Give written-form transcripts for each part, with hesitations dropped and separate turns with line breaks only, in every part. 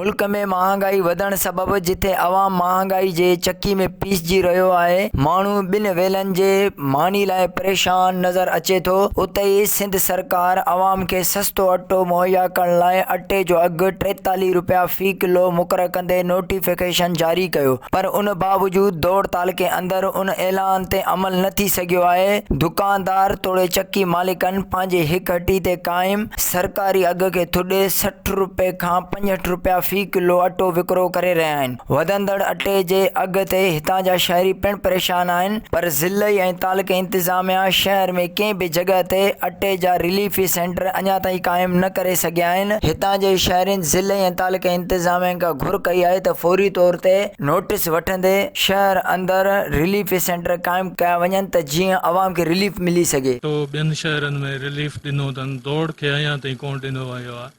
ملڪ ۾ مهانگائي وڌڻ سبب جتي عوام مهانگائي جي چڪي ۾ پيسجي رهيو آهي، ماڻهو ٻن ويلن جي ماني لاء پريشان نظر اچي ٿو، اتي ئي سنڌ سرڪار عوام کي سستو اٽو مهيا ڪرڻ لاء اٽي جو اگهه 43 رپيا في ڪلو مقرر ڪندي نوٽيفڪيشن جاري ڪيو پر ان باوجود دوڙ تعلقي اندر ان اعلان تي عمل نه ٿي سگهيو آهي، دڪاندار توڙي چڪي مالڪن پنهنجي هڪ هٽي تي قائم سرڪاري اگهه کي ٿڏي 60 رپئي کان 65 رپيا في ڪلو اٽو وڪرو ڪري رهيا آهن. وڌندڙ اٽي جي اگهه تي هتان جا شهري پڻ پريشان آهن پر ضلعي ۽ تعلقي انتظاميا شهر ۾ ڪنهن به جڳهه تي اٽي جا رليفي سينٽر اڃا تائين قائم نه ڪري سگهيا آهن. هتان جي شهرين ضلعي ۽ تعلقي انتظاميا کان گهر ڪئي آهي ته فوري طور تي نوٽيس وٺندي شهر اندر رليف سينٽر قائم ڪيا وڃن ته جيئن عوام کي رليف ملي سگهي.
تو ٻين شهرن ۾ رليف ڏنو اٿن دوڙ کي اڃا تائين ڪونه ڏنو ويو آهي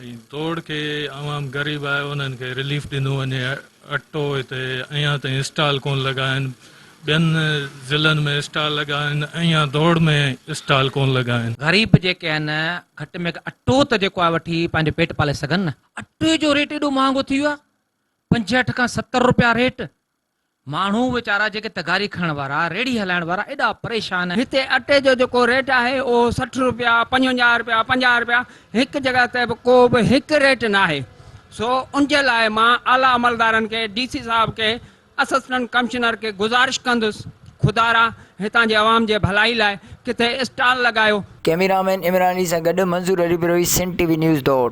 ۽ دوڙ کي عوام غريب آهي انهن کي رليف ڏنو وڃي اٽو هتي اڃا تائين اسٽال ڪونه لڳا آهن ٻين ضلعن ۾ اسٽال لڳا آهن اڃا دوڙ ۾ اسٽال ڪونه لڳا آهن.
غريب جيڪي آهن گهٽ ۾ گهٽ اٽو ته جيڪو آهي وٺي پنهنجو پيٽ پالي سگهن نه. اٽي جو ريٽ ايڏو مهانگو ٿي ويو آهي 65 کان 70 روپيا ريٽ ماڻهو ويچارا جيڪي تغاري کڻڻ وارا، ريڙهي هلائڻ وارا ايڏا پريشان.
هتي اٽي جو جيڪو ريٽ آهي اهو 60 روپيا، 55 روپيا، 50 روپيا هڪ جڳهه تي به ڪو به هڪ ريٽ ناهي سو ان جي لاء مان اعليٰ عملدارن کي ڊي سي صاحب کي اسسٽنٽ ڪمشنر کي گذارش ڪندس خدارا هتان جي عوام جي ڀلائي لاء ڪٿي اسٽال لڳايو.
ڪئميرامين عمران علي سان گڏ Manzoor Ali Brohi, Sindh T V news Dor.